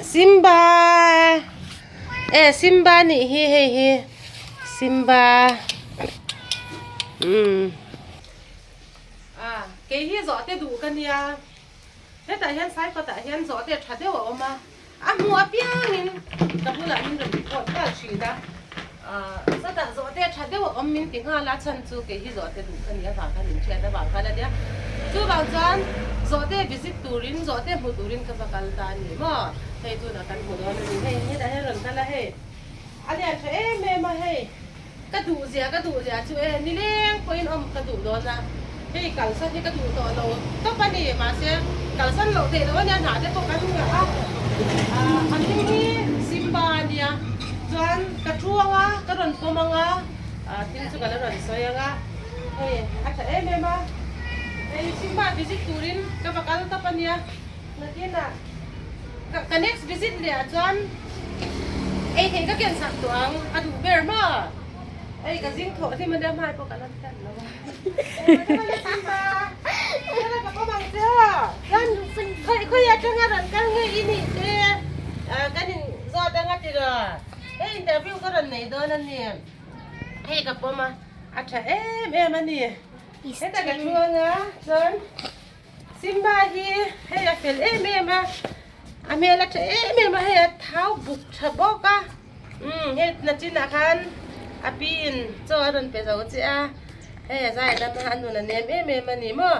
Simba e Simba nih hi hei hi Simba umm a kei hi zawh te duh ka nia hetah hian saikawtah hian zawh te tha deuh a awm a. A hmu apiangin ka bulah min rawn report nghal thin a, aah sawtah zawhte tha deuh a awm min ti nghal a, chhan chu kei hi zawhte duh ka nih avang khan min hriat avang khan a nia. Chuvang chuan zawhte visit turin, zawhte hmu turin ka va kal ta a ni maw? Hei tunah kan hmu dawn a ni, hei hetah hian rawn kal a hei a lian tha em em a hei. Ka duh zia ka duh zia chu e nileng pawhin awm ka duh dawn a, hei kalsan hi ka duh tawh lo tawp a ni, mahse kalsan loh theih loh a nia hnah te pawh kan ngah a, ah a hming hi Simba a nia, chuan ka thu ang a, ka rawn pawm ang a, ah thil chu ka la rawn sawi ang a, hei a tha em em a, hei Simba visit turin ka va kal tawp a nia, nakinah. Ka next visit leh ah chuan ei theih ka ken sak tawh ang a duh ber maw ei ka zing thawh hlim ania hmai pawh ka la tan lo a ka pawm ang che chuan khawi khawi atanga rawn kal nge i nih te kan in zawt anga tiraw hei interview ka rawn nei dawn a ni hei ka pawm a a tha em em a ni heta ka thu anga chuan. Simba hi hei a fel em em a, a hmel a tha em em a, hei a thau buk tha bawk a, umm hei nachinah khan a pi in chaw a rawn pe zo che a, hei a zai dam a a nun a nem em em a ni maw,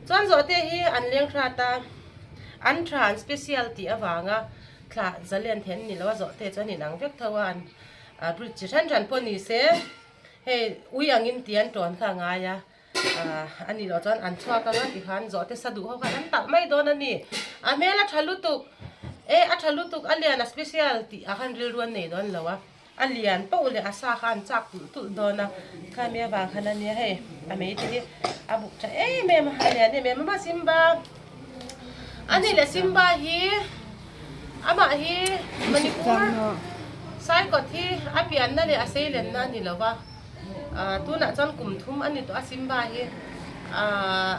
chuan zawhte hi an leng hrat a, an tha an special tih avanga thla zalen theih an ni lo a, zawhte chu an inang vek tho a, an breed chi hran hran pawh ni se hei ui angin tih an tawn kha a ngai a. A nih loh chuan an chhuak anga tikhan zawhte sa duh ho khan an talh mai dawn a ni. A hmel a tha lutuk e a tha lutuk a lian a special tih ah khan rilru an nei dawn lo a, a lian poh leh a sa kha an chak tulh tulh dawn a, khami avang khan a nia hei a mei te hi a buk tha em em a, a lian em em a maw Simba a nih leh Simba hi amah hi Manipur Saikawt hi a pianna leh a seilenna a ni lo va. Ahh tunah chuan kum thum a ni tawh a Simba hi ahh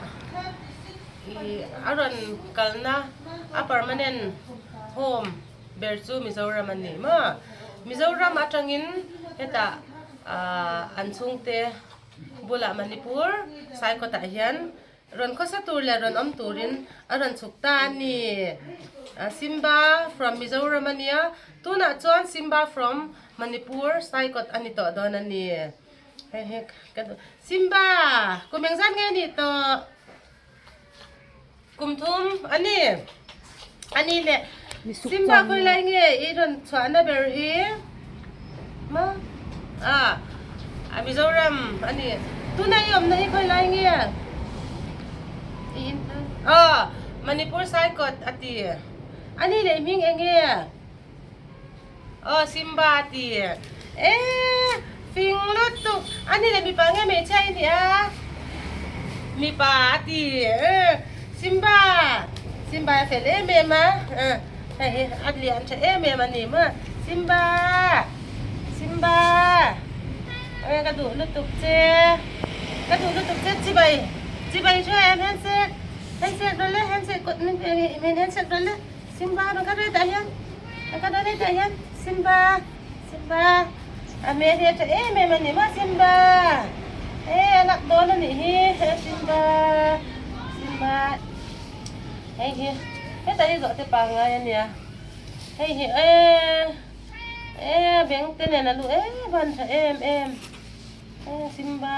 ih a rawn kalna a permanent home ber chu Mizoram a ni maw Mizoram atangin hetah ahh an chhungte bulah Manipur Saikawtah hian Rawn khawsa tur leh rawn awm turin a rawn chhuk ta a ni. Simba from Mizoram a nia, tunah chuan Simba from Manipur Saikawt a ni tawh dawn a ni. Hei hei ka duh. Simba! Kum engzat nge ni tawh? Kum thum a ni. A ni le. Simba khawi lai nge i rawn chhuahna ber hi? Maw? Ah, a Mizoram a ni. Tuna i awmna hi khawi lai nge? I in Ah, Manipur Saikawt a ti. A ni leh hming eng nge? Aw, Simba a ti. E, fing lutuk. A ni leh mipa nge hmeichhia i nih a? Mipa a ti. Simba, Simba a fel em em a. Hei hi a lian tha em em a ni maw. Simba, Simba. E, ka duh lutuk che. Ka duh lutuk che chibai. Chibai tha em handshake. Handshake rawh le, handshake kut min handshake rawh le. Simba rawn kal rei tah hian rawn kal rei tah hian Simba Simba a hmel hi a tha em em a ni maw Simba e a lak dawn a nih hi he Simba Simba hei hi hetah hi zawhte pangngai a nia hei hi e e beng te nen a lu em a tha em em e Simba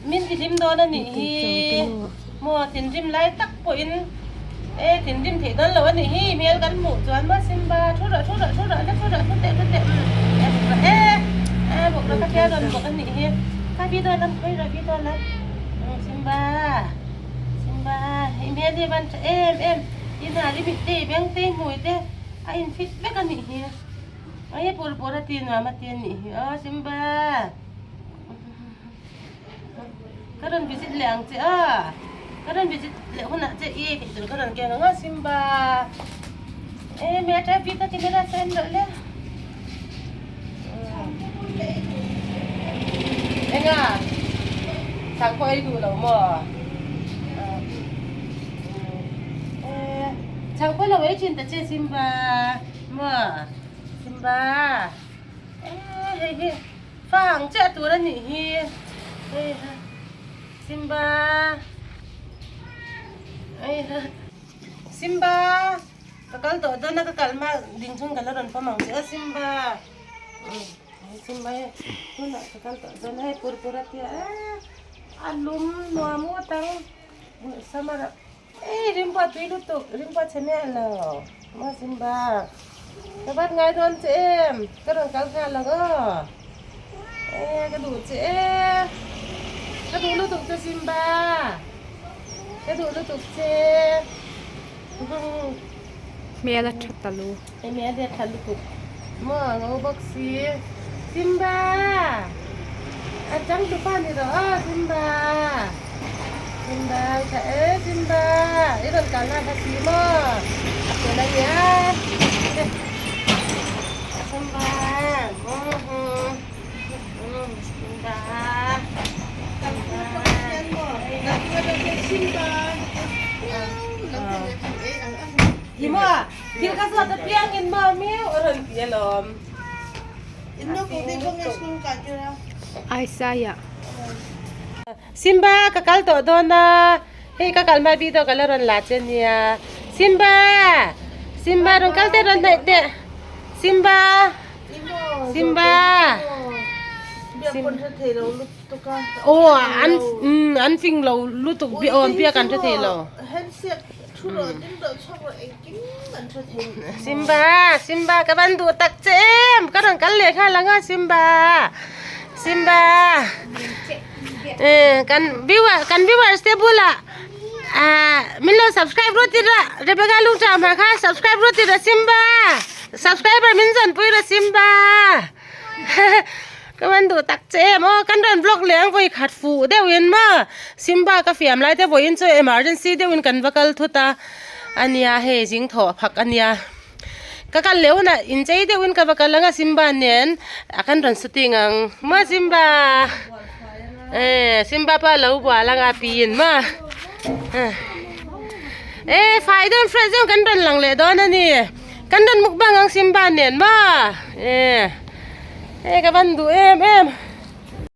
Min ti hlim dawn a nih hi maw thinrim lai tak pawhin e thinrim theih dawn lo a nih hi hmel kan hmuh chuan maw Simba thu rawh thu rawh thu rawh la thu rawh thu teh thu teh umm e bawk rawh e e bawk rawh ka tia rawn bawk a nih hi kha video lam khawi rawh video lam umm Simba Simba i hmel hi a van tha em em i hnar i mit te i beng te i hmui te a in fit vek a nih hi ai pur pur a ti nuam a ti a nih hi aw Simba. Ka rawn visit leh ang che a, ka rawn visit leh hunah che i ei theih tur ka rawn keng ang a Simba. E me a try ta camera chuan loh le. Enga chhang pawh ei duh lo maw? E. Chhang pawh lo ei thin ta che Simba maw Simba eh hei hi fa ang chiah tur a nih hi hei ha Simba hei ha Simba ka kal tawh dawn a ka kal hma ding chhung ka la rawn pawm ang che a Simba Simba hei tunah ka kal tawh dawn a hei pur pur a tia eh a lum nuam ngawt ang summer ah. Ei rimpa tui lutuk rimpa chhe miah lo maw Simba ka van ngai dawn che em ka rawn kal nghal ang aw e ka duh che e ka duh lutuk che Simba ka duh lutuk che Hmel a tha ta lo. Hmel a tha lutuk maw ngo bawk si Simba a changtupa ni rawh aw Simba Simba i tha e Simba i rawn kalna kha si maw a fel a nia Simba Simba Simba Ti maw Thil ka zawt apiang in maw miau a rawn ti alawm. Isaiah. Simba ka kal tawh dawn a, hei ka kal hma video ka la rawn la che nia. Simba! Simba rawn kal teh rawn hnaih teh. Simba! Simba! Aw an an fing lo lutuk aw biak an hre thei lo. Simba Simba ka van duh tak che em ka rawn kal leh nghal ang a Simba Simba eh kan viewer kan viewers te bulah ah min lo subscribe ru tir a Rebecca Lungṭam ha kha subscribe ru tir a Simba subscriber min zawnpui rawh Simba. Ka van duh tak che em aw kan rawn vlog leh ang vawi khat fuh deuh in maw Simba ka fiam lai te vawiin chu emergency deuh in kan va kal thut a ania hei zing thawh phak ania ka kal leh hunah inchei deuh in ka va kal ang a Simba nen a kan rawn shooting ang maw Simba eh Simba pawh a lo bual ang a piin maw eh fai dawn fresh deuh in kan rawn lang leh dawn a ni. Kan rawn mukbang ang Simba nen maw eh eh ka van duh em em.